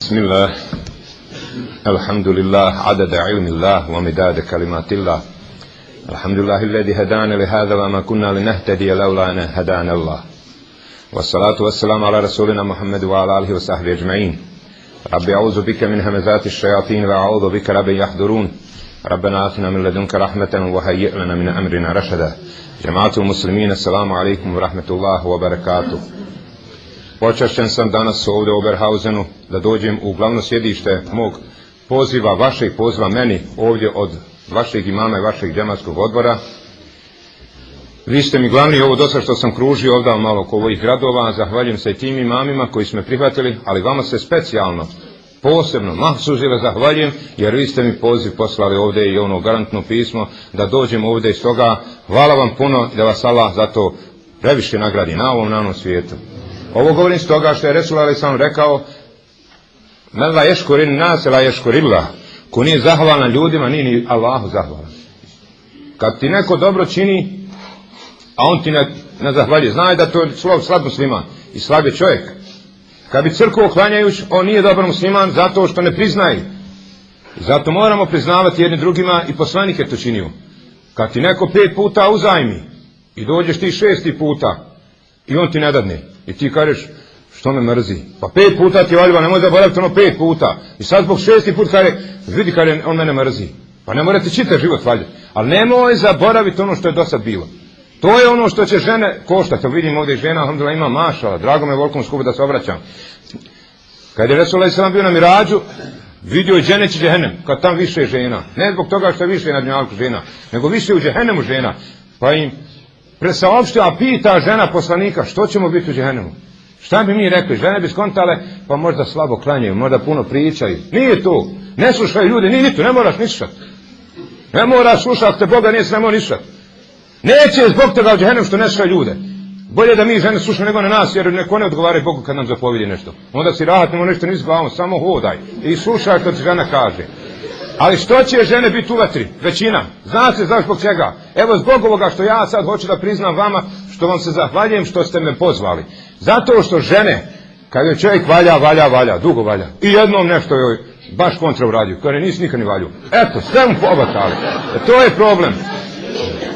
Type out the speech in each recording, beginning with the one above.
بسم الله الحمد لله عدد علم الله ومداد كلمات الله الحمد لله الذي هدانا لهذا وما كنا لنهتدي لولا أن هدانا الله والصلاة والسلام على رسولنا محمد وعلى آله وصحبه أجمعين رب أعوذ بك من همزات الشياطين وأعوذ بك رب يحضرون ربنا آتنا من لدنك رحمة وهيئ لنا من أمرنا رشدا جماعة المسلمين السلام عليكم ورحمة الله وبركاته. Počašćen sam danas ovdje u Oberhausenu da dođem u glavno sjedište mog poziva, vašeg poziva meni ovdje od vašeg imama i vašeg džematskog odbora. Vi ste mi glavni ovo dosta što sam kružio ovdje malo oko ovih gradova, zahvaljujem se i tim imamima koji su me prihvatili, ali vama se specijalno, posebno, mahsuzile zahvaljujem, jer vi ste mi poziv poslali ovdje i ono garantno pismo da dođem ovdje iz toga. Hvala vam puno i da vas Allah zato previše nagradi na ovom svijetu. Ovo govorim s toga što je Resul alejhi selam rekao: "Men la yashkurin nas la yashkurillah." Ko nije zahvalan ljudima, nije ni Allahu zahvalan. Kad ti neko dobro čini, a on ti ne zahvaljuje, znaj da to je slab musliman i slab je čovjek. Kad bi crkvu oklanjajući, on nije dobar musliman zato što ne priznaje. Zato moramo priznavati jedni drugima i poslanik je to činio. Kad ti neko 5 puta uzajmi i dođeš ti 6. puta i on ti ne dadne i ti kažeš što me mrzi, pa 5 puta ti valjba, nemoj zaboraviti ono 5 puta i sad zbog 6. put kaže vidi kaže on mene mrzi, pa ne morate čitav život valjati, ali nemoj zaboraviti ono što je do sad bilo. To je ono što će žene koštati. Vidim ovdje žena, alhamdulillah, ima mašala, drago me velikom skupu da se obraćam. Kad je Resul alejhi selam bio na Mirađu, vidio je dženeći džehennem, kad tam više žena, ne zbog toga što je više na dunjalku žena, nego više u džehennemu žena, pa im presaopštio, a pita žena poslanika što ćemo biti u džehennemu. Šta bi mi rekli? Žene bi skontale, pa možda slabo klanjaju, možda puno pričaju. Nije to, ne slušaju ljudi, nije to, ne moraš ni slušati. Ne moraš slušati, te Boga nije smemo ni slušati. Neće zbog toga u džehennemu što ne slušaju ljude. Bolje da mi žene slušaju nego na nas, jer neko ne odgovaraju Bogu kad nam zapovjedi nešto. Onda si rahat, nemo nešto ni s glavom, samo hodaj i slušaj što ti žena kaže. Ali što će žene biti u vatri? Većina. Zna se znaš zbog čega? Evo zbog ovoga što ja sad hoću da priznam vama, što vam se zahvaljujem što ste me pozvali. Zato što žene, kad je čovjek valja, dugo valja. I jednom nešto joj baš kontra uradio, kada nisi nikad ni valju. Eto, sve mu pobatali. To je problem.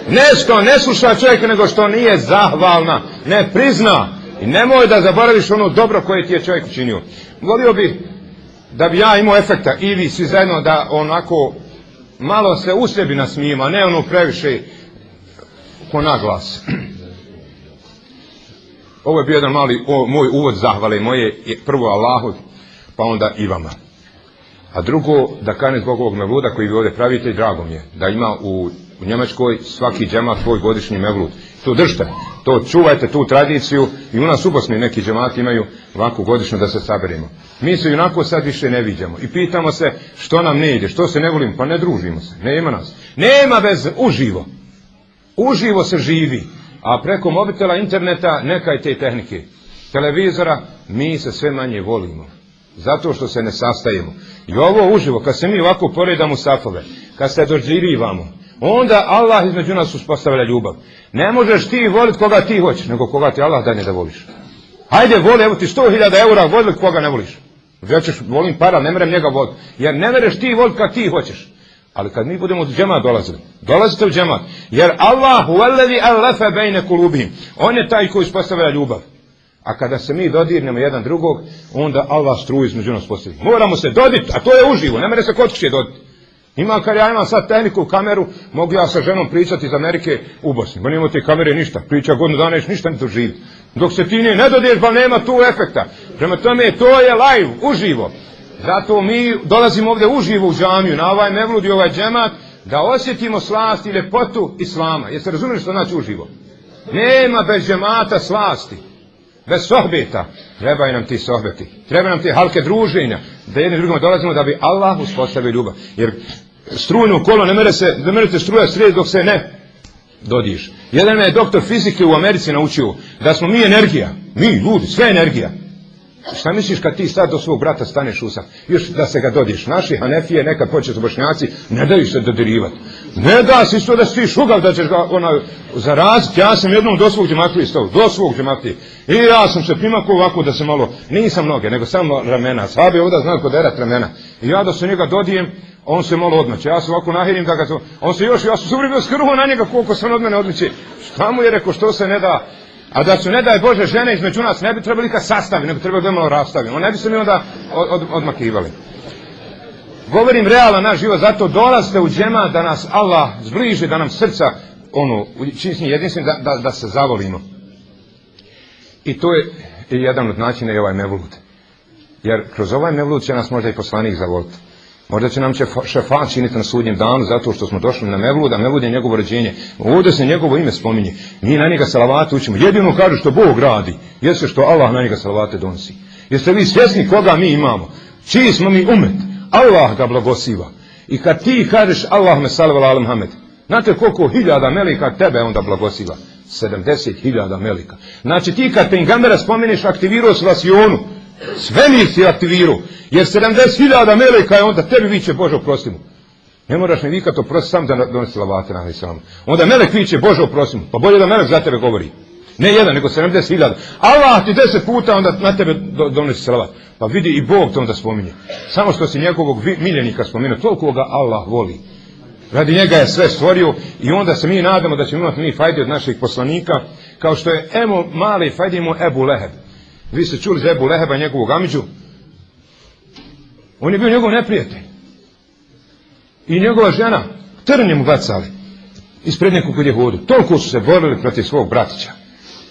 Nešto ne sluša čovjeka nego što nije zahvalna, ne prizna. I nemoj da zaboraviš ono dobro koje ti je čovjek učinio. Volio bi da bi ja imao efekta i vi svi zajedno da onako malo se u sebi nasmijemo, a ne ono previše ko naglas. Ovo je bio jedan mali moj uvod zahvale moje, prvo Allahu, pa onda i vama. A drugo, da kažem zbog ovog mevluda koji vi ovdje pravite, drago mi je da ima u Njemačkoj svaki džemat svoj godišnji mevlud. To držite, to čuvajte, tu tradiciju, i u nas u Bosni neki džemati imaju ovako godišnju da se saberemo. Mi se onako sad više ne viđamo i pitamo se što nam ne ide, što se ne volimo, pa ne družimo se, nema nas. Nema bez uživo. Uživo se živi, a preko mobitela, interneta, neka i te tehnike, televizora, mi se sve manje volimo. Zato što se ne sastajemo. I ovo uživo, kad se mi ovako poredamo safove, kad se dođirivamo, onda Allah između nas uspostavlja ljubav. Ne možeš ti voliti koga ti hoćeš, nego koga ti Allah dadne da voliš. Hajde voli, evo ti 100.000 eura, voli koga ne voliš. Već volim para, ne merem njega voliti. Jer ne mereš ti voliti kad ti hoćeš. Ali kad mi budemo u džemat dolazili, dolazite u džemat. Jer Allah huwallazi allafa bejne kulubihim. On je taj koji uspostavlja ljubav. A kada se mi dodirnemo jedan drugog, onda Allah struju između nas postavi. Moramo se doditi, a to je uživo, ne mere se kod kuće doditi. Kad ja imam sad tehniku, kameru, mogu ja sa ženom pričati iz Amerike u Bosni. Ba nema te kamere ništa, priča godinu dana još ništa ne doživiti. Dok se ti ne dodiješ, ba nema tu efekta. Prema tome, to je live, uživo. Zato mi dolazimo ovdje uživo u džamiju, na ovaj mevlud i ovaj džemat, da osjetimo slast i ljepotu Islama. Jeste razumjeli što znači uživo? Nema bez džemata slasti. Bez sohbeta, trebaju nam ti sohbeti, treba nam ti halke druženja, da jednim drugima dolazimo da bi Allah uspostavio ljubav. Jer strujno kolo ne merete struja srijedi dok se ne dodiš. Jedan me je doktor fizike u Americi naučio da smo mi energija, mi ljudi, sve energija. Šta misliš kad ti sad do svog brata staneš usah? Još da se ga dodiš. Naši Hanefije, nekad počesto Bošnjaci, ne daju se dodirivati. Ne da si isto da si šugav, da ćeš ga zaraziti. Ja sam jednom do svog džematlije stao, do svog džematlije. I ja sam se primakao ovako da se malo, nisam noge, nego samo ramena. Sahabe ovdje znaju poderat ramena. I ja da se njega dodijem, on se malo odmače. Ja se ovako nahirim da ga to, on se još, ja sam uvijek bio skrnuo na njega koliko se on od mene odmiče. Šta mu je rekao, što se ne da? A da su, ne daj Bože, žene između nas ne bi trebali kad sastavi, nego trebali da malo rastavi. On ne bi se mi onda odmakivali. Govorim realan naš život, zato dolazite u džemat da nas Allah zbliži, da nam srca, čini jedinstven, da se zavolimo. I to je jedan od načina i ovaj mevlud. Jer kroz ovaj mevlud će nas možda i poslanik zavoliti. Možda će nam šefat činiti na sudnjem danu zato što smo došli na mevlud, a mevlud je njegovo rođenje. Ovdje se njegovo ime spominje. Mi na njega salavate učimo. Jedino kaže što Bog radi, jeste što Allah na njega salavate donosi. Jeste vi svjesni koga mi imamo? Čiji smo mi umet? Allah ga blagosiva. I kad ti kažeš Allahume salli ala Muhammed, znate koliko hiljada melika tebe onda blagosiva? 70.000 melika. Znači ti kad pejgambera spomeniš, aktivirao si vas i onu. Svemir si aktivirao. Jer 70.000 meleka je onda tebi viće Bože oprosti mu. Ne moraš mi vikati oprosti, sam da donosi salavate na Islamu. Onda melek viće Bože oprosti mu. Pa bolje da melek za tebe govori. Ne jedan, nego 70.000. Allah ti 10 puta onda na tebe donosi salavat. Pa vidi i Bog to onda spominje. Samo što si njegovog miljenika spomenuo, toliko ga Allah voli. Radi njega je sve stvorio i onda se mi nadamo da ćemo imati mi fajde od naših poslanika, kao što je mali fajde imao Ebu Leheb. Vi ste čuli za Ebu Leheba, njegovog amidžu? On je bio njegov neprijatelj. I njegova žena, trnje mu bacali ispred nekog kod je hodu. Toliko su se borili protiv svog bratića.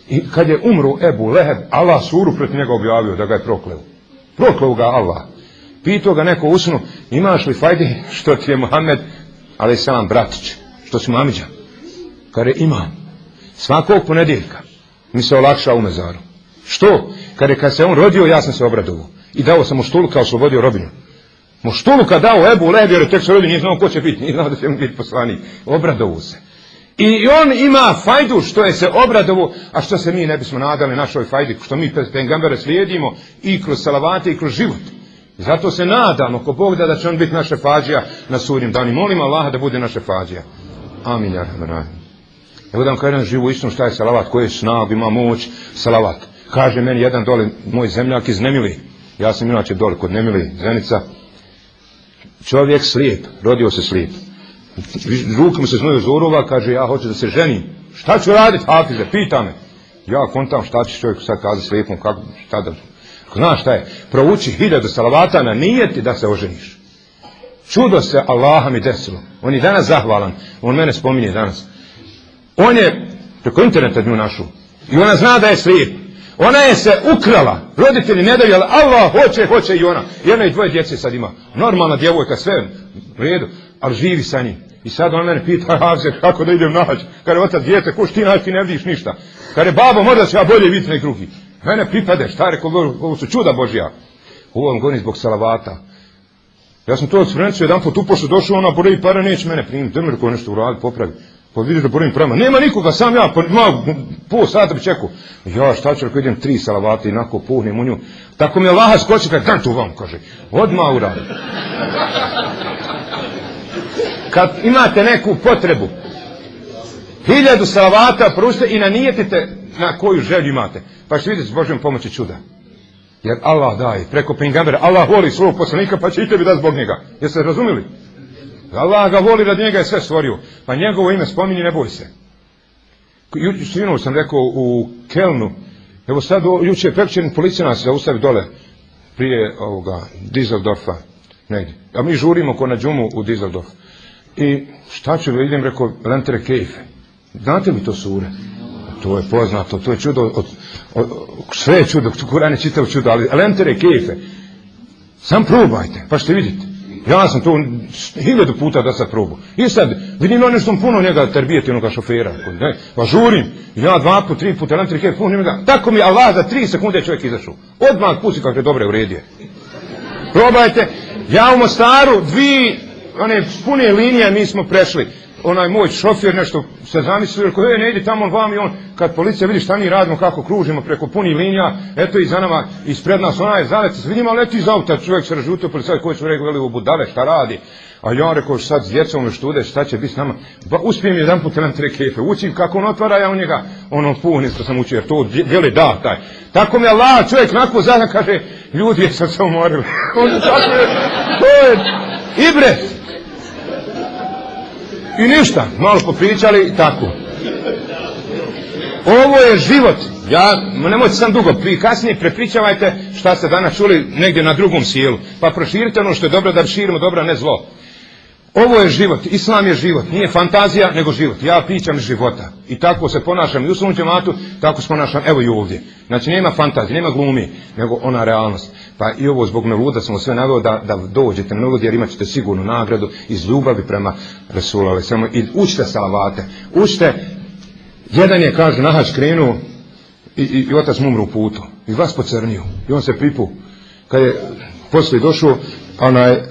I kad je umro Ebu Leheb, Allah suru protiv njega objavio da ga je prokleo. Prokleo ga Allah. Pitao ga neko usnu, imaš li fajde što ti je Muhammed, ali sam bratić, što si mu amidža? Kaže, imam. Svakog ponedjeljka mi se olakša u mezaru. Što? Kad se on rodio, ja sam se obradovao. I dao sam mu štuluka, oslobodio robinju. Mu štuluka dao Ebu Leheb, jer tek se rodio, nije znao ko će biti, nije znao da će mu biti poslanik. Obradovao se. I on ima fajdu što je se obradovao, a što se mi ne bismo nadali našoj fajdi, što mi pejgambere slijedimo i kroz salavate i kroz život. I zato se nadamo, ko Bog da će on biti naše fađija na sudnjem danu. Molim Allaha da bude naše fađija. Amin. Evo da vam kažem živu istinu šta je salavat, koji je snag, ima moć, salavat. Kaže meni jedan dole, moj zemljak iz Nemili, ja sam inače dole kod Nemili, Zenica, čovjek slijep, rodio se slijep. Ruke mu se znoju zorova, kaže ja hoću da se ženim. Šta ću raditi, Hafize, pita me. Ja kontam šta će čovjek sad kazati slijepom, kako, šta da... Znaš šta je, prouči 1000 salavata na nijeti da se oženiš. Čudo se Allaha mi desilo. On je danas zahvalan, on mene spominje danas. On je preko interneta nju našao. I ona zna da je slijep. Ona je se ukrala. Roditelji ne daju, ali Allah hoće i ona. Jedna i 2 djece sad ima. Normalna djevojka, sve u redu, ali živi sa njim. I sad on mene pita, Hafize, kako da idem naći? Kaže, otac, djete, kuš ti naći, ne vidiš ništa. Kaže, babo, možda će ja bolje vidjeti nek drugi. Mene pripade, šta je rekao, ovo su čuda Božja. Ovo vam govorim zbog salavata. Ja sam to od Srencu jedan put upošao, došao ona, borevi para, neće mene primiti. Daj mi rekao nešto uradi, popravi. Pa vidiš da borim prema. Nema nikoga, sam ja, pol sata bi čekao. Ja šta ću, rekao, idem 3 salavata i onako puhnem u nju. Tako mi Allaha skoči, kaže, daj tu vam, kaže. Odmah uradi. Kad imate neku potrebu, 1000 salavata proučite i nanijetite na koju želju imate. Pa ćete vidjeti s Božjom pomoći čuda. Jer Allah daje, preko pejgambera, Allah voli svog poslanika, pa će i tebi dati zbog njega. Jeste razumili? Allah ga voli, radi njega je sve stvorio. Pa njegovo ime spominje, ne boj se. Sinoć sam rekao u Kelnu, evo sad jučer prekjučer policija nas zaustavi dole, prije ovoga Düsseldorfa, negdje. A mi žurimo ko na džumu u Düsseldorf. I šta ću da idem, rekao, Lentere Kejfe. Znate li to sure? To je poznato, to je čudo, sve je čudo, Kur'an je čitav čudo, ali Lentere Kejfe. Sam probajte, pa ćete vidjeti. Ja sam to 1000 puta da sad probao. I sad, vidim ono što puno njega terbijeti onoga šofera. Ne, pa žurim, ja 2 puta, 3 puta, Lentere Kejfe, puno njega. Tako mi Allah za 3 sekunde čovjek izašao. Odmah pusti kako je dobro uredio. Probajte, ja u Mostaru 2 one pune linije mi smo prešli. onaj moj šofir nešto se zamislio, rekao, ne ide tamo vam, i on, kad policija vidi šta mi radimo, kako kružimo preko punih linija, eto i za nama, ispred nas, onaj zaleti se, vidimo, leti iz auta, čovjek se razžutio, policaj koji su rekao, veli, u budale, šta radi? A ja rekao, sad s djecom još tude, šta će biti s nama? Ba, uspijem jedan put nam 3 kefe, učim kako on otvara, ja u njega, ono puni što sam učio, jer to veli da, taj. Tako mi Allah, čovjek nakon zada kaže, ljudi je sad se umorili. To je ibret. I ništa, malo popričali i tako. Ovo je život. Nemojte sam dugo, kasnije prepričavajte šta ste danas čuli negdje na drugom sjelu. Pa proširite ono što je dobro da širimo dobro, a ne zlo. Ovo je život, islam je život, nije fantazija nego život. Ja pričam iz života i tako se ponašam i u svom džematu, tako se ponašam evo i ovdje. Znači nema fantazije, nema glumi, nego ona realnost. Pa i ovo zbog Mevluda sam sve naveo da dođete na Mevlud jer imat ćete sigurnu nagradu iz ljubavi prema Resulu. I učite salavate, učite. Jedan je, kaže, na hađ krenuo i otac mu umru u putu i vas pocrnio i on se pripu. Kad je poslije došao, ona je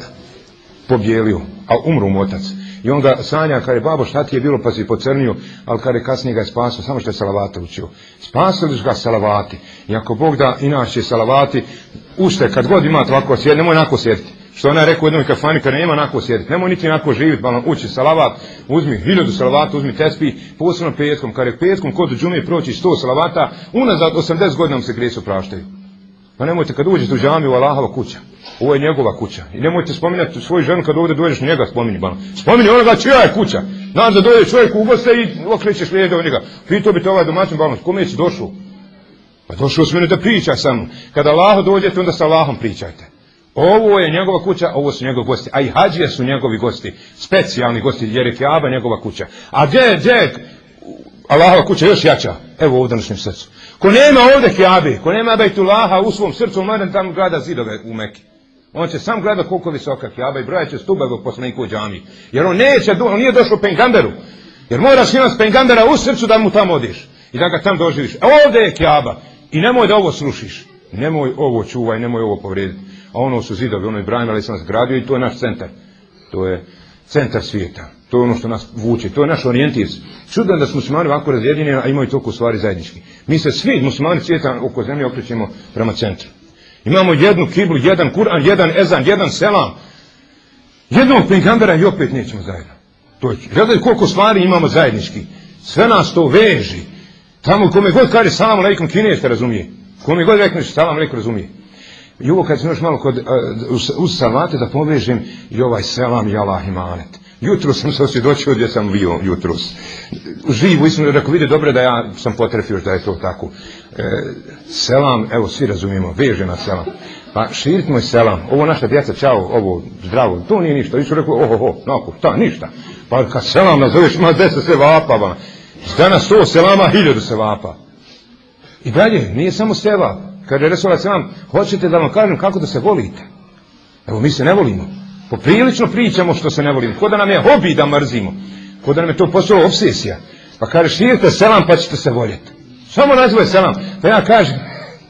pobjelio, a umru mu otac. I on ga sanja, kaže, babo, šta ti je bilo, pa si pocrnio, ali kaže, kasnije ga je spasio, samo što je salavate učio. Spasili ga salavati. I ako Bog da, inače salavati, ušte, kad god imate ovako sjediti, nemoj onako sjediti. Što ona je rekao u jednoj kafani, kada nema onako sjediti, nemoj niti onako živjeti, pa uči salavat, uzmi 1000 salavata, uzmi tespi, posebno petkom, kada je petkom kod džumije proći 100 salavata, unazad 80 godina mu se griješi opraštaju. Pa nemojte kad uđete u džamiju, Allahova kuća. Ovo je njegova kuća. I nemojte spominjati svoju ženu kad ovdje dođeš njega spominji. Spominji onoga čija je kuća. Znaš da dođe čovjek u goste i okrećeš lijede od njega. Pitao bi te ovaj domaćin balon, kome si došao? Pa došao s mene da pričaj sa mnom. Kada Allah dođete, onda sa Allahom pričajte. Ovo je njegova kuća, ovo su njegovi gosti. A i hađije su njegovi gosti. Specijalni gosti, jer je Kjaba njegova kuća. A gdje je Allahova kuća još jača? Evo u današnjem srcu. Ko nema ovdje Kjabe, ko nema Bejtullaha u svom srcu, on tamo grada zidove u Meki. On će sam gleda koliko visoka Kjaba i brojat će stubove u poslaniku u džamiji. Jer on nije došao pengamberu. Jer moraš imati pengambera u srcu da mu tamo odiš. I da ga tam doživiš. Ovdje je Kjaba. I nemoj da ovo srušiš. Nemoj ovo čuvaj, nemoj ovo povrediti. A ono su zidovi, ono Ibrahim ali sam zgradio i to je naš centar. To je centar svijeta. To je ono što nas vuče. To je naš orijentir. Čudno da su muslimani ovako razjedinjeni, a imaju toliko stvari zajednički. Mi se svi muslimani svijeta oko zemlje okrećemo prema centru. Imamo jednu kiblu, jedan Kur'an, jedan ezan, jedan selam. Jednog pejgambera i opet nećemo zajedno. To je, gledaj koliko stvari imamo zajednički. Sve nas to veži. Tamo kome god kaže salam alejkum kineste razumije. Kome god rekneš salam alejkum razumije. I ovo kad sam još malo uz salavate da povežem i ovaj selam i Allah imanet. Jutro sam se osvjedočio gdje sam bio jutros. Živu istinu, rekao vidi dobro da ja sam potrefio da je to tako. Selam, evo svi razumijemo, veže na selam. Pa širit moj selam, ovo naša djeca, čao, ovo zdravo, to nije ništa. I su rekao, nako, ništa. Pa kad selam nazoveš, ima 10 sevapa. Danas 100 selama, 1000 sevapa. I dalje, nije samo sevap. Kaže Resul selam, hoćete da vam kažem kako da se volite? Evo mi se ne volimo. Poprilično pričamo što se ne volimo. Ko da nam je hobi da mrzimo. Ko da nam je to postalo obsesija. Pa kaže širite selam pa ćete se voljeti. Samo nazvaj selam. Pa ja kažem,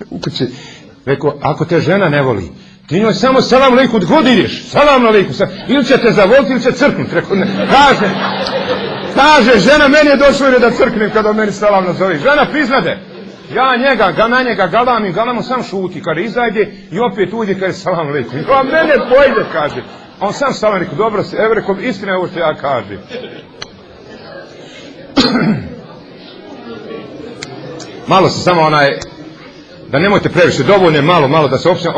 u kući, rekao, ako te žena ne voli, ti njoj samo selam alejkum god ideš. Selam alejkum. Ili će te zavoliti ili će crknuti. Kaže, žena meni je došlo da crknem kada meni selam nazovi. Žena priznade. Ja na njega galamim, sam šuti, kada izađe i opet uđe, kaže salam alejkum. A mene pojde, kaže. A on sam salam rekao, dobro se, evo rekao, istina je ovo što ja kažem. Malo se samo da nemojte previše, dovoljno je malo da se općemo,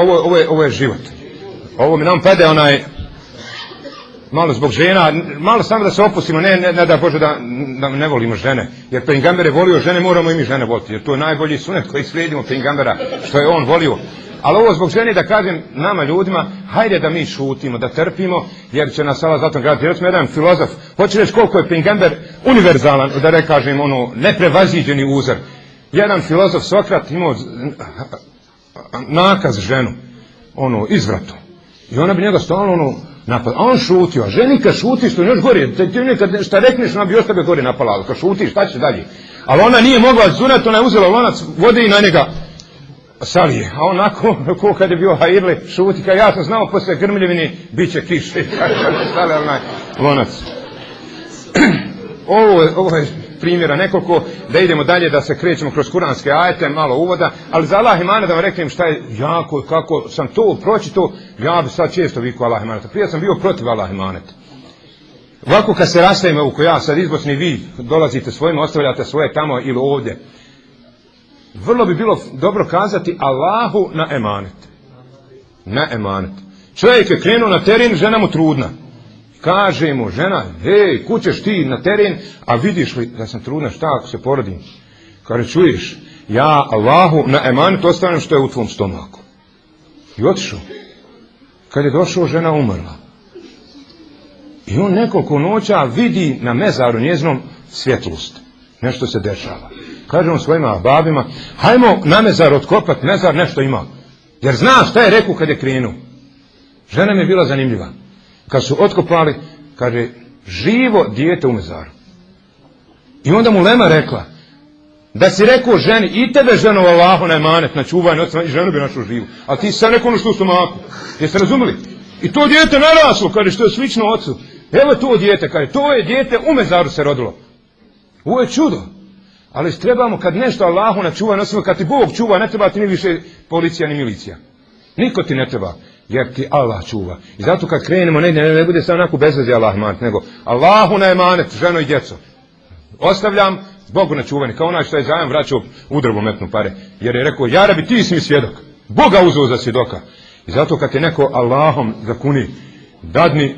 ovo je život. Ovo mi nam pade malo zbog žena, malo samo da se opustimo, ne da Bože da ne volimo žene, jer pejgamber je volio žene, moramo i mi žene voliti, jer to je najbolji sunet koji slijedimo pejgambera, što je on volio. Ali ovo zbog žene da kažem nama ljudima, hajde da mi šutimo, da trpimo, jer će nas Allah zato graditi. Jer smo jedan filozof, hoće reći koliko je pejgamber univerzalan, da ne kažem neprevaziđeni uzor. Jedan filozof Sokrat imao nakaz ženu, izvratu. I ona bi njega stalno napad. A on šutio, a ženi kad šutiš, to još gore, ti nekad šta rekneš, ona bi još tebe gore napala, kad šutiš, šta će dalje? Ali ona nije mogla zunat, ona je uzela lonac vode i na njega salije. A onako, ko kad je bio hajirli, šuti, kad ja sam znao, posle grmljevini, bit će kiše, kad je stale onaj lonac. Ovo je primjera nekoliko, da idemo dalje, da se krećemo kroz kuranske ajete, malo uvoda, ali za Allah emanet da vam reknem šta je jako, kako sam to pročito, ja bi sad često vikao Allah emanet. Prije sam bio protiv Allah emanet. Ovako kad se rastavimo, ako ja sad iz Bosne, vi dolazite svojim, ostavljate svoje tamo ili ovdje, vrlo bi bilo dobro kazati Allahu na emanet. Na emanet. Čovjek je krenuo na teren, žena mu trudna. Kaže mu žena, hej, kućeš ti na teren, a vidiš li da sam trudna, šta ako se porodim? Kaže, čuješ, ja Allahu na emanet ostavljam što je u tvom stomaku. I otišao. Kad je došao, žena umrla. I on nekoliko noća vidi na mezaru njeznom svjetlost. Nešto se dešava. Kaže on svojima babima, hajmo na mezar otkopati, mezar nešto ima. Jer zna šta je rekao kad je krenuo. Žena mi je bila zanimljiva. Kad su otkopali, kaže, živo dijete u mezaru. I onda mu lema rekla, da si rekao ženi, i tebe ženo Allahu na emanet, na čuvanje, i ženu bi našao živu. Ali ti si sad rekao ono što u stomaku. Jeste razumili? I to dijete naraslo, kaže, što je slično ocu. Evo to dijete, kaže, to je dijete u mezaru se rodilo. Ovo je čudo. Ali trebamo kad nešto Allahu na čuvanje, kad ti Bog čuva, ne treba ti ni više policija ni milicija. Niko ti ne treba. Jer ti Allah čuva. I zato kad krenemo negdje, ne bude samo onako bez veze Allah emanet, nego Allahu na emanet, ženo i djeco. Ostavljam Bogu na čuvanje, kao onaj što je zajem vraćao u drvo metnu pare. Jer je rekao, ja rabi, ti si mi svjedok. Boga uzeo za svjedoka. I zato kad te neko Allahom zakuni, dadni,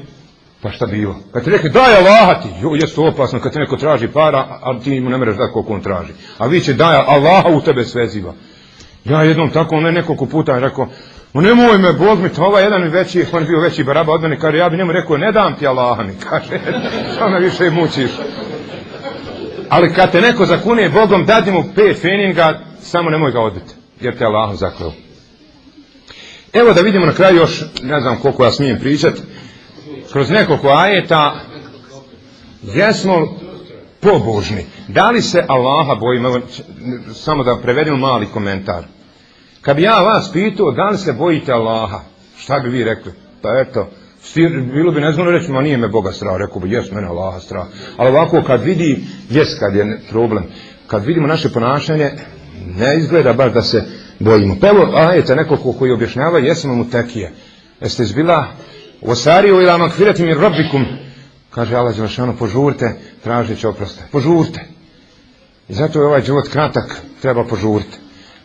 pa šta bilo? Kad ti rekli, daj Allaha ti, jest to opasno kad ti neko traži para, ali ti mu ne mereš dati koliko on traži. A vi će daj Allaha u tebe sveziva. Ja jednom tako, nekoliko puta rekao, nemoj me, Bog mi to, ovaj jedan veći, on je bio veći baraba od mene, kaže, ja bi njemu rekao, ne dam ti Allaha mi, kaže, što me više mučiš. Ali kad te neko zakune Bogom, dadi mu 5 feninga, samo nemoj ga odbiti, jer te Allahom zakleo. Evo da vidimo na kraju još, ne znam koliko ja smijem pričati, kroz nekoliko ajeta, jesmo pobožni. Da li se Allaha bojimo? Samo da prevedemo mali komentar. Kad bi ja vas pitao da li se bojite Allaha, šta bi vi rekli? Pa eto, bilo bi nezgodno reći, ma nije me Boga strah, rekao bi, jes mene Allaha strah. Ali ovako kad vidi, jes kad je problem, kad vidimo naše ponašanje, ne izgleda baš da se bojimo. Pa evo ajeta nekoliko koji objašnjava, jesmo mu tekije. Jeste izbila osariju ila makfirati min rabbikum. Kaže Allah Đelešanu, požurite, tražit će oproste. Požurite. I zato je ovaj život kratak, treba požuriti.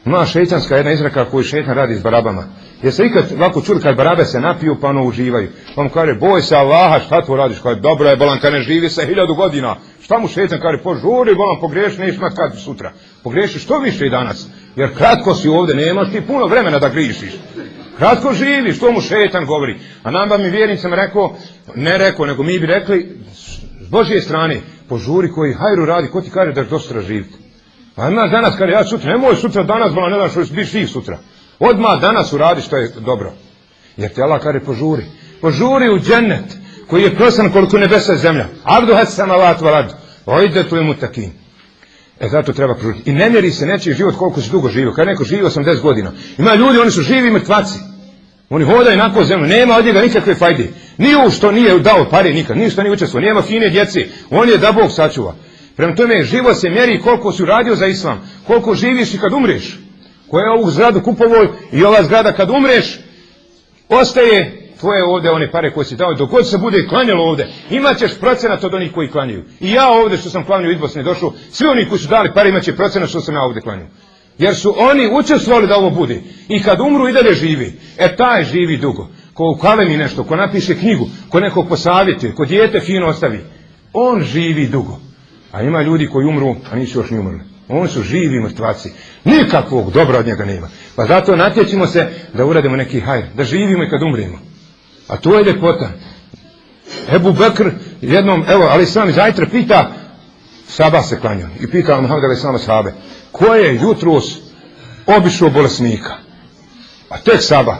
Ima šeitanska jedna izreka koju šeitan radi s barabama. Jeste ikad ovako čuli kad barabe se napiju pa ono uživaju. Pa mu kaže, boj se Allaha, šta to radiš? Kaže, dobro je bolan, kad ne živi se 1000 godina. Šta mu šeitan kaže, požuri bolan, pogreši, nećeš imat kad sutra. Pogreši što više i danas. Jer kratko si ovdje, nemaš ti puno vremena da grišiš. Kratko živiš, što mu šeitan govori. A nam ba mi vjernicam rekao, nego mi bi rekli, s Božje strane, požuri koji hajru radi, ko ti kaže da ćeš do sutra živiti. Pa imaš danas, kaže ja sutra, nemoj sutra danas, bola, ne daš što biti živ sutra. Odmah danas uradi što je dobro. Jer ti Allah kaže požuri. Požuri u džennet, koji je prostran koliko nebesa i zemlja. Abdu had samavat valad, ojde tu je mutakin. Zato treba požuriti. I ne mjeri se nečiji život koliko si dugo živio. Kad neko živi 80 godina. Ima ljudi, oni su živi mrtvaci. Oni hodaju na zemlju, nema od njega nikakve fajde. Nije u što nije dao pare nikad, nije što nije učestvovao, nema fine djece. On je da Bog sačuva. Prema tome, život se mjeri koliko si uradio za islam, koliko živiš i kad umreš. Koja je ovu zgradu kupovoj i ova zgrada kad umreš, ostaje tvoje ovdje one pare koje si dao. Dok god se bude klanjalo ovdje, imat ćeš procenat od onih koji klanjaju. I ja ovdje što sam klanjao iz Bosne došao, svi oni koji su dali pare imat će procenat što sam ja ovdje klanjao. Jer su oni učestvovali da ovo bude. I kad umru i dalje živi. Taj živi dugo. Ko ukalemi nešto, ko napiše knjigu, ko nekog posavjetuje, ko dijete fino ostavi. On živi dugo. A ima ljudi koji umru, a nisu još ni umrli. Oni su živi mrtvaci. Nikakvog dobra od njega nema. Pa zato natječimo se da uradimo neki hajr. Da živimo i kad umremo. A to je ljepota. Ebu Bekr jednom, evo, ali sam zajtra pita, sabah se klanjao. I pita Muhammed a.s. sahabe, ko je jutros obišao bolesnika? A tek sabah.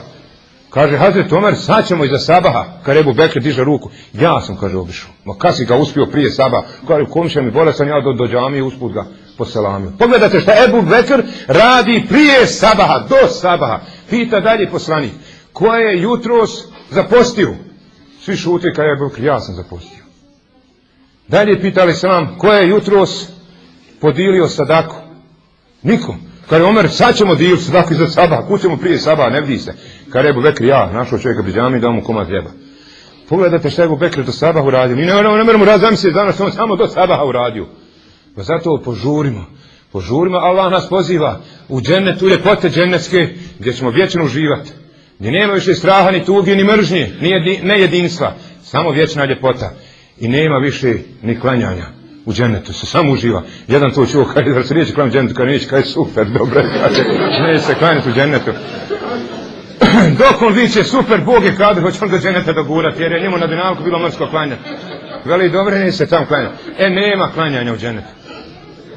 Kaže Hazret Omer, sad ćemo iza sabaha. Kad Ebu Bekr diže ruku, ja sam, kaže, obišao. Ma kad si ga uspio prije sabaha? Kaže, komšija mi bolestan, ja do džamije usput ga poselamio. Pogledajte šta Ebu Bekr radi prije sabaha, do sabaha. Pita dalje poslanik, ko je jutros zapostio? Svi šute, kaže Ebu Bekr, ja sam zapostio. Dalje pitali se vam, ko je jutros podijelio sadaku? Nikom. Kad je Omer, sad ćemo dijeliti sadaku iza sabah, kućemo prije sabah, ne vidi se. Kad je Ebu Bekr, ja, našao čovjeka pri džami, dao mu komad hljeba. Pogledajte šta je Ebu Bekr do sabaha uradio. Mi ne moramo zamisliti danas, on samo do sabaha uradio. Pa zato požurimo, Allah nas poziva u džennet, u ljepote džennetske, gdje ćemo vječno uživati. Gdje nema više straha, ni tuge, ni mržnje, ni nejedinstva, samo vječna ljepota. I nema više ni klanjanja. U džennetu se samo uživa. Jedan to čuo, kaže da se neće klanjati u džennetu, kaže neće, kaže super, dobro, kaže, neće se klanjati u džennetu. Dok on viće super, Bog je kadar, hoće on do dženeta dogurati, jer je njemu na dinalku bilo morsko klanjati. Veli, dobro, neće se tam klanjati. Nema klanjanja u džennetu.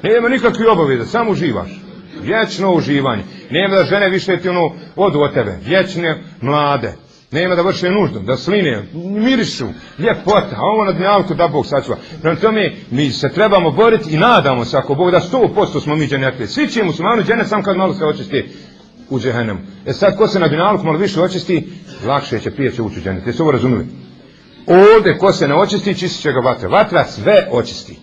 Nema nikakve obaveze, samo uživaš. Vječno uživanje. Nema da žene više ti odu od tebe. Vječne mlade. Nema da vrše nuždu, da sline, mirišu, ljepota, a ovo na dnjavku da Bog sačuva. Prema tome, mi se trebamo boriti i nadamo se, ako Bog da 100% smo mi dženetli. Svi će muslimani dženet sam kad malo se očisti u džehennemu. Sad ko se na dnjavku malo više očisti, lakše će, prije će ući u dženet. Jeste ovo razumili? Ovdje ko se ne očisti, čistit će ga vatra. Vatra sve očisti.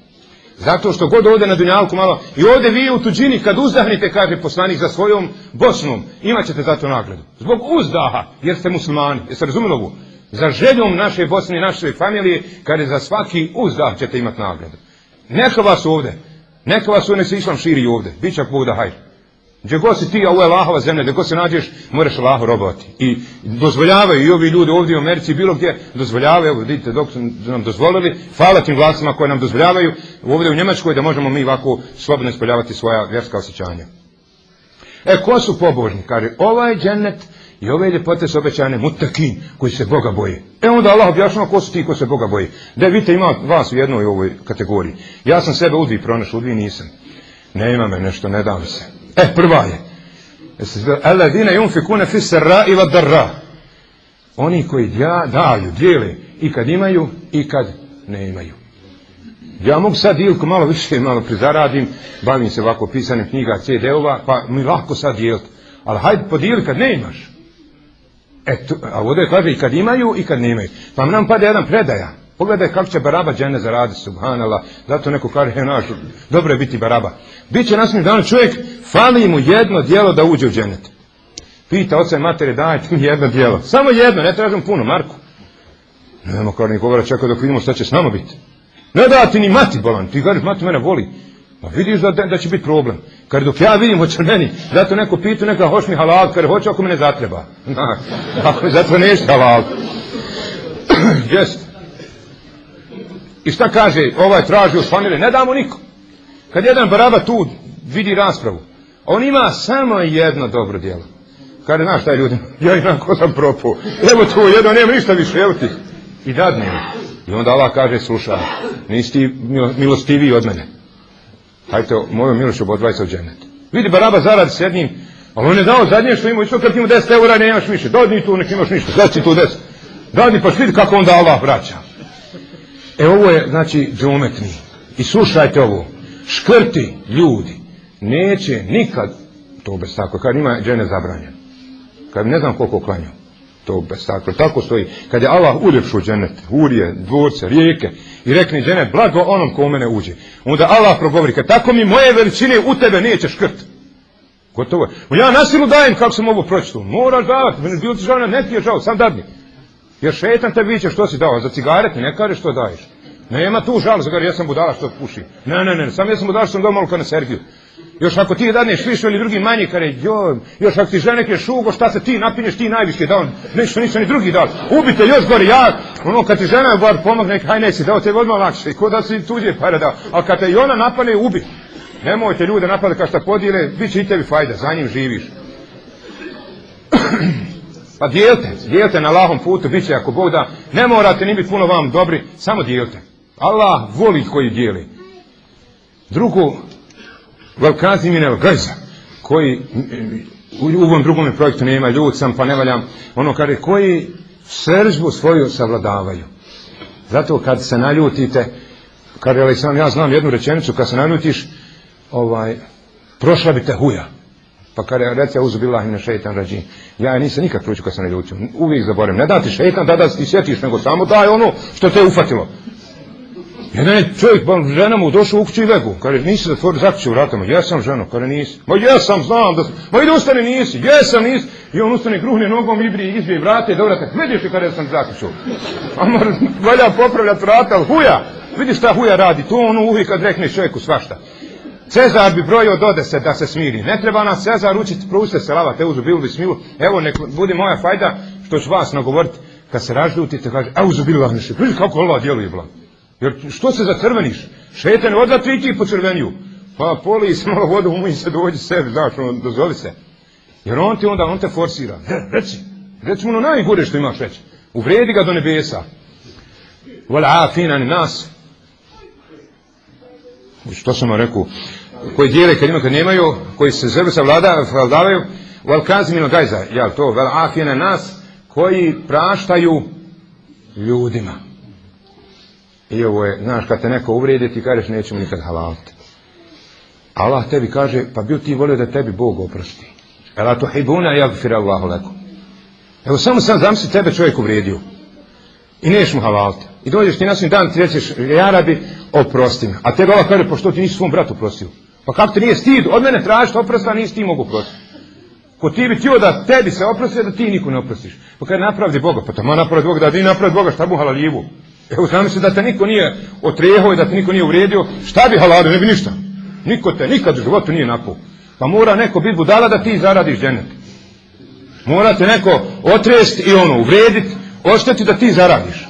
Zato što god ovdje na dunjalku malo, i ovdje vi u tuđini kad uzdahnite, kaže poslanik, za svojom Bosnom, imat ćete za to nagradu. Zbog uzdaha, jer ste muslimani. Jeste razumili ovo? Za željom naše Bosne i naše familije, kaže za svaki uzdah ćete imati nagradu. Neka vas ovdje, nek se islam širi ovdje, bit će Bog da hajr. Gdje god si ti, a ovo je Allahova zemlja, gdje god se nađeš, moraš Allahu robovati. I dozvoljavaju i ovi ljudi ovdje u Americi, bilo gdje, dozvoljavaju, evo vidite dok su nam dozvolili, hvala tim glasima koje nam dozvoljavaju, ovdje u Njemačkoj, da možemo mi ovako slobodno ispoljavati svoja vjerska osjećanja. Ko su pobožni? Kaže, ovaj džennet i ove ljepote su obećane mutakin, koji se Boga boje. Onda Allah objašnjava ko su ti koji se Boga boje. Da vidite, ima vas u jednoj ovoj kategoriji. Ja sam sebe udvi pronašao, udvi nisam. Nema me nešto, ne dam se. Prva je. Alladine yunfikune fi sarra'i wad darra. Oni koji daju, dijele i kad imaju i kad ne imaju. Ja mogu sad dijeliti malo više, malo prizaradim, bavim se ovako pisanim knjiga, CD-ova, pa mi lahko sad dijeliti. Ali hajde podijeli kad ne imaš. A ovdje kaže i kad imaju i kad ne imaju. Pa nam pada jedan predaja. Pogledaj kako će baraba džene zaraditi, subhanallah. Zato neko kaže, dobro je biti baraba. Biće nasmiješ dan čovjek, fali mu jedno djelo da uđe u dženet. Pita oca i matere, dajte mi jedno djelo. Samo jedno, ne tražim puno, Marko. Nema kao nikoga čeka dok vidimo šta će s nama biti. Ne da ti ni mati bolan, ti kažeš mati mene voli. Pa vidiš da će biti problem. Kad dok ja vidim hoće meni, zato neko pitu, neka hoć mi halal, kad hoće ako me ne zatreba. Ako zato nešto halal. Jest. I šta kaže, ovaj traži od familije, ne damo nikom. Kad jedan baraba tu vidi raspravu, on ima samo jedno dobro djelo. Kaže, znaš šta je ljudima, ja imam ko sam propao, evo to jedno, nema ništa više, evo ti. I dadne. I onda Allah kaže, slušaj, nisi ti milostiviji od mene. Hajde, moju milošću odvaj se u džennet. Vidi baraba zaradi s jednim, ali on je dao zadnje što ima, i što kad ima 10 eura nemaš više, dodni tu, nek imaš ništa, sad si tu 10. Dadni pa vidi kako onda Allah vraća. Ovo je, znači, džumetni. I slušajte ovo, škrti ljudi neće nikad, to bez tako, kad ima džene zabranjen. Kad ne znam koliko klanju, to bez tako, tako stoji. Kad je Allah uljepšu dženet, urije, dvorce, rijeke, i rekne dženet, blago onom ko u mene uđe. Onda Allah progovori, kad tako mi moje veličine u tebe neće škrt. Gotovo je. Ja na silu dajem kako sam ovo pročitao. Moraš davati, bilo ti žao, ne ti je žao, sam dadni. Jer šetan te viće što si dao, za cigarete ne kaže što daješ. Nema tu žal, za ja sam budala što puši. Ne, sam ja sam budala što sam dao malo kao na Sergiju. Još ako ti dadneš više ili drugi manji, kare, još ako ti žene neke šugo, šta se ti napinješ, ti najviše dao, ništa ni drugi dao. Ubite još gori, ja, kad ti žena bar pomogne, haj nesi dao, te je odmah lakše, ko da si tuđe pare dao. Ali kad te i ona napane, ubi. Nemojte ljude napadati kao šta podijele, bit će i tebi fajda, za njim živiš. Pa dijelite na Allahom putu, bit će ako Bog da, ne morate ni biti puno vam dobri, samo dijelite. Allah voli koji dijeli. Drugo, velkazi minel gajza, koji u ovom drugom projektu nema, ljud sam pa ne valjam, ono kaže, koji sržbu svoju savladavaju. Zato kad se naljutite, kad ja znam jednu rečenicu, kad se naljutiš, prošla bi te huja. Pa kada reci auzubillahi mine šeitan rađim, ja nisam nikad proću kad sam ne ljutio, uvijek zaboravim, ne da ti šeitan da ti sjetiš, nego samo daj ono što te je ufatilo. Jedan je čovjek, žena mu došao u kuću i legu. Kaže, nisi zatvorio, zaključio vratama. Jesam, ženo. Kaže, nisi. Ma jesam, znam da sam. Ma idi ustani, nisi. Jesam, nisi. I on ustane, gruhne nogom, izbije vrate i dobro, tako vidiš li kada sam zaključio. A valja popravljati vrata, ali huja. Vidiš šta huja radi. To ono uvi kad rekne čovjeku svašta. Cezar bi brojio do 10 da se smiri. Ne treba nas Cezar učiti, prouste salavat, euzu bilu bismilu. Evo, nek bude moja fajda, što ću vas nagovoriti. Kad se ražljutite, kaže, euzu bilu bismilu. Vidiš kako Allah djeluje, blag. Jer što se zacrveniš? Šetan odla ti i ti pocrvenju. Pa poli se malo vodu, umij se, dođi sebi, znaš, dozvoli se. Jer on ti onda, on te forsira. Reci mu ono najgore što imaš reći. Uvredi ga do nebesa. Vala afina ni nas. Što sam vam rekao? Koji dijele kad ima, kad nemaju, koji se sebe savladavaju. Val kazimino gajza, jel to? Vala afina nas, koji praštaju ljudima. I ovo je, znaš, kad te neko uvredi, ti kažeš nećemo nikad halaliti. Allah tebi kaže, pa bio ti volio da tebi Bog oprosti. Ela to hibuna jagfir Allahu lekum. Evo samo sam zamisli tebe čovjek uvrijedio. I neš mu halaliti. I dođeš ti na svim dan, ti rećeš, ja rabi, oprosti me. A tebe Allah kaže, pa što ti nisi svom bratu oprostio? Pa kako ti nije stid od mene tražiti oprosta, nisi ti mogu oprostiti. Ko ti bi htio da tebi se oprosti, da ti niko ne oprostiš. Pa kada napravdi Boga, pa tamo napravdi Boga, da ti napravdi Boga, šta bu halalivu? Evo znam se da te niko nije otrehao i da te niko nije uvrijedio, šta bi halalio, ne bi ništa. Niko te nikad u životu nije napao. Pa mora neko biti budala da ti zaradiš džennet. Mora te neko otresti i ono, uvrijediti, ošteti da ti zaradiš.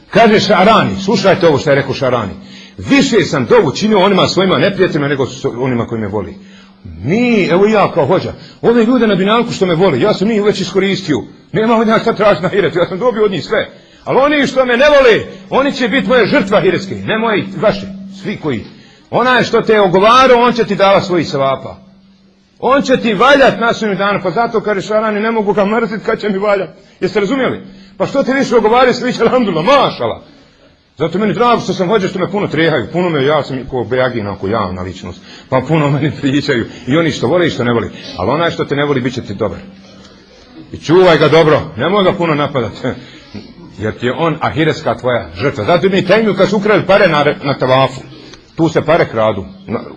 Kaže Šarani, slušajte ovo što je rekao Šarani. Više sam dovu činio onima svojima neprijateljima nego onima koji me voli. Mi, evo ja kao hođa, ove ljude na dunjalku što me voli, ja sam njih već iskoristio. Nema od njega šta tražiti na hiretu, ja sam dobio od njih sve. Ali oni što me ne vole, oni će biti moje žrtva hiretske, ne moji, vaši, svi koji. Onaj što te je ogovarao, on će ti dava svojih sevapa. On će ti valjati na svojim danu, pa zato kaže Šarani, ne mogu ga mrziti kad će mi valjati. Jeste razumjeli? Pa što ti više ogovaraju, svi će alhamdulillah, mašala. Zato meni drago što sam hođe što me puno trehaju, puno me, ja sam ko Bejagina, ako javna ličnost, pa puno meni pričaju, i oni što vole i što ne voli. Ali onaj što te ne voli, bit će ti dobar. I čuvaj ga dobro, nemoj ga puno napadati. Jer ti je on ahiretska tvoja žrtva. Zato mi Tejmiju kad su ukrali pare na tavafu, tu se pare kradu,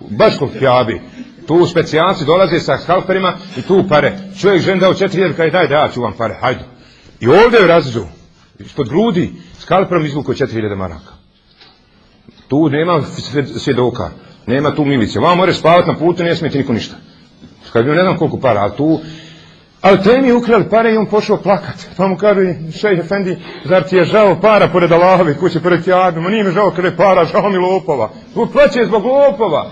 baš kod Kjabi. Tu specijalci dolaze sa skalperima i tu pare. Čovjek žen dao 4.000, kaže daj da ja ću vam pare, hajde. I ovdje je razrezu, ispod grudi, skalperom izvukao 4.000 maraka. Tu nema svjedoka, nema tu milicije. Vam moraš spavati na putu, ne smijete niko ništa. Kad bi ne znam koliko para, ali tu... Ali Tejmi ukrali pare i on pošao plakat. Pa mu kaže, šejh efendi, zar ti je žao para pored Allahove kuće, pored Kjabe? Ma nije mi žao kada je para, žao mi lopova. Tu plaće zbog lopova.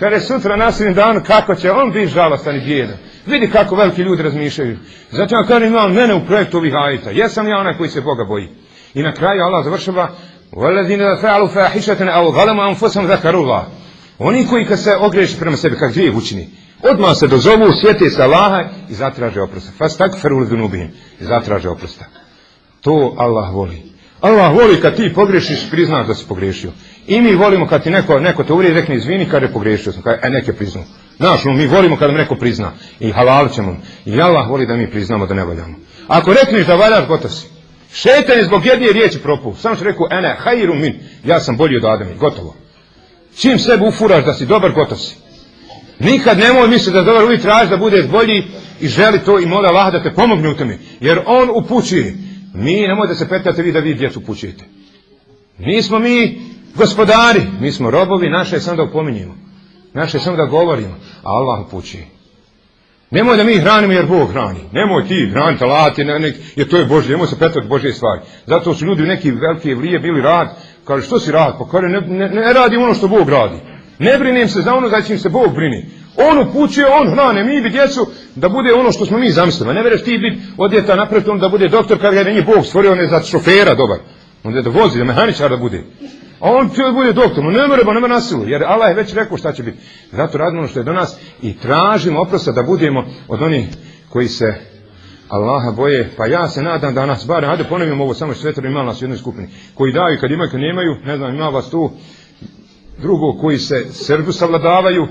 Kada je sutra na sudnjem danu, kako će on biti žalostan i bijedan. Vidi kako veliki ljudi razmišljaju. Zato ja kažem, imam mene u projektu ovih ajeta. Jesam ja onaj koji se Boga boji. I na kraju Allah završava, وَالَّذِينَ فَعَلُوا فَاحِشَةً أَوْ ظَلَمُوا أَنفُسَهُمْ ذَكَرُوا اللَّهَ. Oni koji kad se ogreši prema sebi, kad grijeh učini, odmah se dozovu, sjete se Allaha i zatraže oprosta. Fastakfiru lidunubihim, i zatraže oprosta. To Allah voli. Allah voli kad ti pogrešiš, priznaš da si pogrešio. I mi volimo kad ti neko te uvrijedi, rekne izvini, kad je pogrešio sam, neke priznao. Znaš, mi volimo kad nam neko prizna. I halal ćemo. I Allah voli da mi priznamo da ne valjamo. Ako rekneš da valjaš, gotov si. Šetan je zbog jedne riječi propuo. Samo što rekao, ene, hajru min, ja sam bolji od Adama, gotovo. Čim sebe ufuraš da si dobar, gotov si. Nikad nemoj misliti da dobar, uvijek traži da budeš bolji i želi to i mola Allah da te pomogne u tome. Jer on upućuje. Mi nemoj da se petljate vi da vi djecu upućujete. Nismo mi gospodari, mi smo robovi, naše je samo da upominjemo. Naše je samo da govorimo, a Allah upućuje. Nemoj da mi hranimo jer Bog hrani. Nemoj ti hraniti alati, jer to je Božje, nemoj se petljati Božje stvari. Zato su ljudi neki veliki evlije bili rad, kaže što si rad? Pa kaže ne radi ono što Bog radi. Ne brinim se za ono za čim se Bog brini. On upućuje, on hrane, mi bi djecu da bude ono što smo mi zamislili. Ne vereš ti biti od djeta napraviti on da bude doktor kada ga nije Bog stvorio, on je za šofera dobar. On je da vozi, da mehaničar da bude. A on će da bude doktor, no ne mora na silu, jer Allah je već rekao šta će biti. Zato radimo ono što je do nas i tražimo oprosta da budemo od onih koji se Allaha boje. Pa ja se nadam da nas barem, hajde ponovimo ovo, samo svetero ima nas u jednoj skupini, koji daju kad imaju, kad nemaju, ne znam, ima vas tu, drugo koji se srdu savladavaju,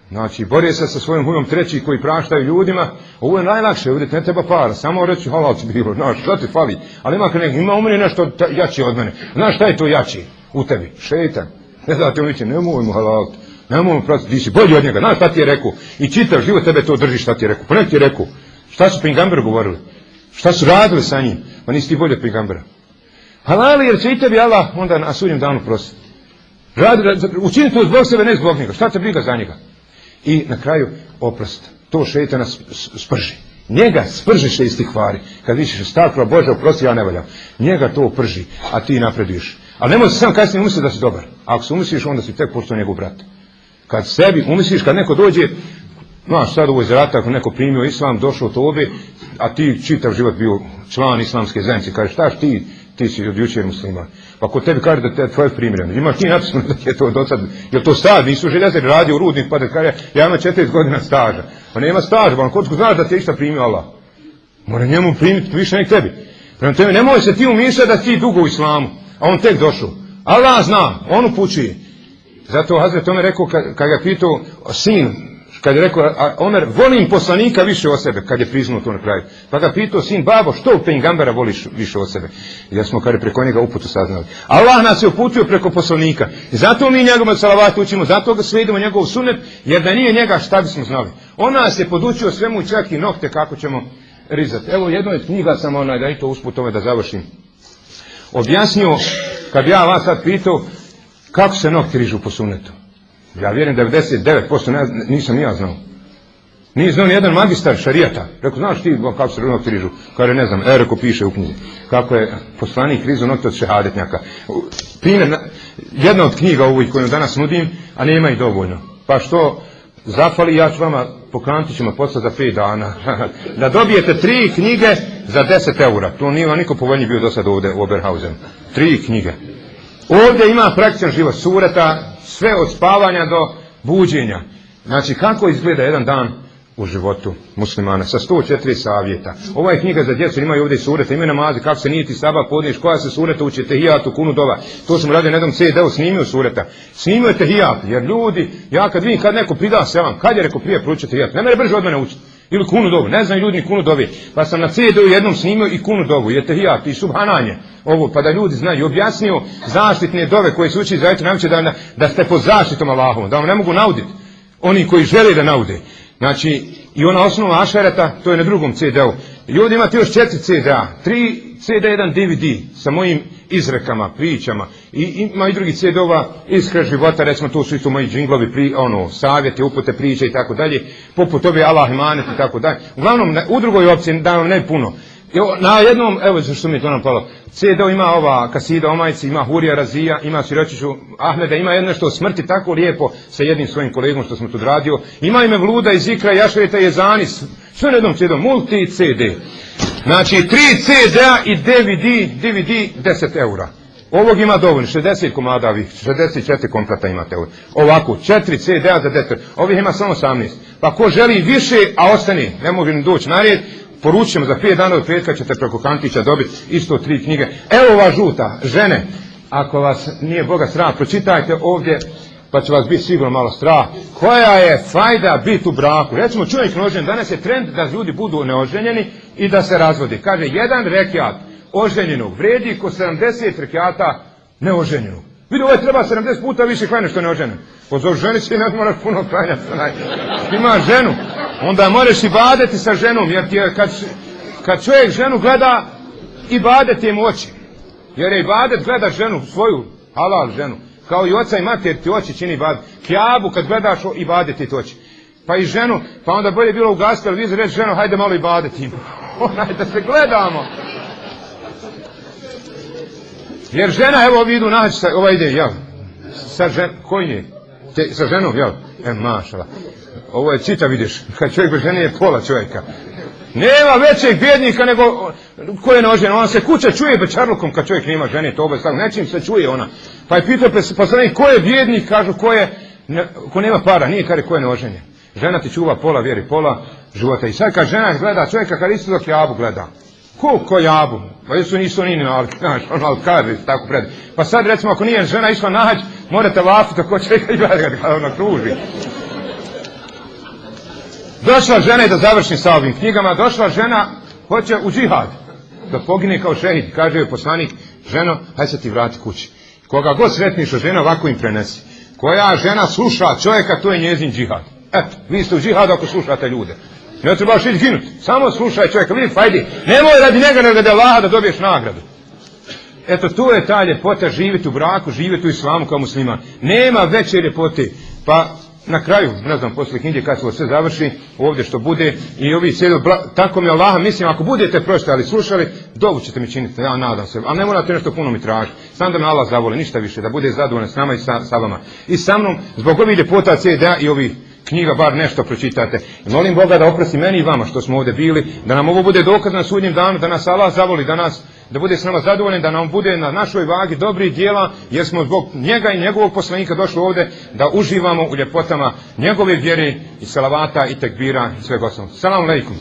znači bore se sa svojim hujom, treći koji praštaju ljudima. Ovo je najlakše, ovdje ne treba para, samo reći halal će bilo, znaš, šta ti fali, ali ima u meni nešto jači od mene, znaš šta je to jači? u tebi, šeitan. Ne znate, on viće, nemoj mu halaliti, nemoj mu prati, ti si bolji od njega, znaš šta ti je rekao, i čitav život tebe to drži šta ti je rekao, pa nek ti je rekao, šta su pejgamberu govorili, šta su radili sa njim, pa nisi ti bolji od pejgambera. Halali jer će i tebi Allah onda na sudnjem danu prostiti. Učini to zbog sebe, ne zbog njega, šta te briga za njega. I na kraju oprost, to šeitana sprži. Njega spržiše iz tih stvari. Kad vidiš stakla, Bože, oprosti, ja ne valjam. Njega to prži, a ti napreduješ. Ali nemoj se sam kasnije umisliti da si dobar. Ako se umisliš, onda si tek postao njegov brat. Kad sebi umisliš, kad neko dođe, znaš, sad u ovoj zrata, ako neko primio islam, došao tobe, a ti čitav život bio član islamske zajednice, kažeš, štaš ti si od jučer musliman. Pa ko tebi kaže da te tvoje primjereno, imaš ti napisano da je to do sad, je to staž, nisu željezari radio u rudnik pa da kaže, ja imam 40 godina staža. Pa nema staža, pa on kod znaš da te išta primio Allah. Mora njemu primiti više nek tebi. Prema tebe, nemoj se ti umišljati da ti dugo u islamu, a on tek došao. Allah zna, on upućuje. Zato Hazret Omer rekao, kad ga pitao sin, kad je rekao, Omer, volim poslanika više od sebe, kad je priznao to na kraju. Pa ga pitao sin, babo, što pejgambera voliš više od sebe? I ja smo, kada preko njega uputu saznali. Allah nas je uputio preko poslanika. I zato mi njegov salavat učimo, zato ga slijedimo njegov sunnet, jer da nije njega, šta bismo znali? On nas je podučio svemu, čak i nokte kako ćemo rizati. Evo, jedno od knjiga sam da i to usput ove da završim. Objasnio, kad ja vas sad pitao, kako se nokti rižu po sunnetu. Ja vjerujem 99%, nisam ni ja znao. Nije znao ni jedan magistar šarijata. Rekao, znaš ti kako se nokti rižu? Kaže, ne znam, rekao, piše u knjizi. Kako je poslanik rizu nokti od šehadetnjaka. Primjer, jedna od knjiga ovoj koju danas nudim, a nema ih dovoljno. Pa što zafali, ja ću vama poklanti ćemo posla za 5 dana. Da dobijete 3 knjige za 10 eura. To nije vam niko povoljniji bio do sada ovdje u Oberhausen. 3 knjige. Ovdje ima praktičan život sureta, sve od spavanja do buđenja. Znači kako izgleda jedan dan u životu muslimana sa 104 savjeta. Ova je knjiga za djecu, imaju ovdje sureta, ime namazi, kako se niti sabah podniješ, koja se sureta uči, tehijatu, kunu dova. To smo radili na jednom CD-u, snimio sureta. Snimio je tehijat, jer ljudi, ja kad vidim kad neko prida selam, kad je rekao prije proučiti tehijat, ne mere brže od mene učiti. Ili kunu dovu, ne znaju ljudi ni kunu dovi. Pa sam na CD-u jednom snimio i kunu dovu, i tehijat, i subhananje. Ovo, pa da ljudi znaju, objasnio zaštitne dove koje se uči zajedno, nauče da ste pod zaštitom Allahom, da vam ne mogu nauditi. Oni koji žele da naude. Znači, i ona osnova ašereta, to je na drugom CD-u. Ljudi imate još 4 CD-a, 3 CD, 1 DVD sa mojim izrekama, pričama. I ima i drugi CD-ova iskra života, recimo to su isto moji džinglovi, savjeti, upute, priče i tako dalje. Poput ove Allah imanet i tako dalje. Uglavnom, u drugoj opciji da vam ne puno. Na jednom, evo što mi je to napalo, CD ima ova kasida o majci, ima Hurija Razija, ima Siročiću Ahmeda, ima jedno što o smrti tako lijepo sa jednim svojim kolegom što smo tu radio, ima ime Vluda iz Zikra, Jašreta, Jezanis, sve na jednom CD, multi CD. Znači 3 CD-a i DVD 10 eura. Ovog ima dovoljno, 60 komada ovih, 64 kompleta imate ovdje. Ovako, 4 CD-a za 10, ovih ima samo 18. Pa ko želi više, a ostane, ne može ni doći na red, poručujemo za 5 dana od petka ćete preko kantića dobiti isto 3 knjige. Evo ova žuta, žene, ako vas nije Boga strah, pročitajte ovdje, pa će vas biti sigurno malo strah. Koja je fajda biti u braku? Recimo čovjek neoženjen, danas je trend da ljudi budu neoženjeni i da se razvodi. Kaže, jedan rekiat oženjenog vredi ko 70 rekiata neoženjenog. Vidi, ovo treba 70 puta više klanja što neoženjen. Pozor, ženi se ne moraš puno klanjati. Ima ženu, onda moraš i badeti sa ženom, jer ti je, kad čovjek ženu gleda, i badeti im oči. Jer je i badet gleda ženu, svoju halal ženu. Kao i oca i mater ti oči čini badet. Kjabu kad gledaš i badeti ti oči. Pa i ženu, pa onda bolje bilo ugasiti televizor, reći ženo, hajde malo i badeti im. Onaj, da se gledamo. Jer žena, evo ovi idu naći, ova ide, jel? Sa ženom, koji je? Sa ženom, jel? Mašala. Ovo je čita, vidiš, kad čovjek bez žene je pola čovjeka. Nema većeg bjednika nego ko je neoženjen. Ona se kuća čuje bečarlukom kad čovjek nema žene, to bez tako, nečim se čuje ona. Pa je pitao poslanik ko je bjednik, kažu ko nema para, nije kare ko je neoženjen. Žena ti čuva pola vjeri, pola života. I sad kad žena gleda čovjeka, kad isto dok jabu gleda. Ko jabu? Pa nisu oni alkari, tako pred. Pa sad recimo ako nije žena išla nađi, morate lafiti ako čovjeka i gleda ga ona kruži. Došla žena, i da završim sa ovim knjigama, došla žena, hoće u džihad, da pogine kao šehid. Kaže joj poslanik, ženo, hajde se ti vrati kući. Koga god sretniš od žena, ovako im prenesi. Koja žena sluša čovjeka, to je njezin džihad. Eto, vi ste u džihadu ako slušate ljude. Ne trebaš ići ginuti, samo slušaj čovjeka, vidi fajdi. Nemoj radi njega nego da Allaha da dobiješ nagradu. Eto, to je ta ljepota, živjeti u braku, živjeti u islamu kao musliman. Nema veće ljepote. Pa na kraju, ne znam, poslije knjige kad se sve završi, ovdje što bude, i ovi sjedu, tako mi Allaha, mislim, ako budete pročitali, slušali, dovu ćete mi činiti, ja nadam se, ali ne morate nešto puno mi tražiti. Sam da me Allah zavoli, ništa više, da bude zadovoljan s nama i sa vama. I sa mnom, zbog ovih ljepota CD-a i ovih knjiga, bar nešto pročitate. I molim Boga da oprosti meni i vama što smo ovdje bili, da nam ovo bude dokaz na sudnjem danu, da nas Allah zavoli, da bude s nama zadovoljen, da nam bude na našoj vagi dobrih djela, jer smo zbog njega i njegovog poslanika došli ovdje da uživamo u ljepotama njegove vjere i salavata i tekbira i svega osnovnog. Salam alejkum.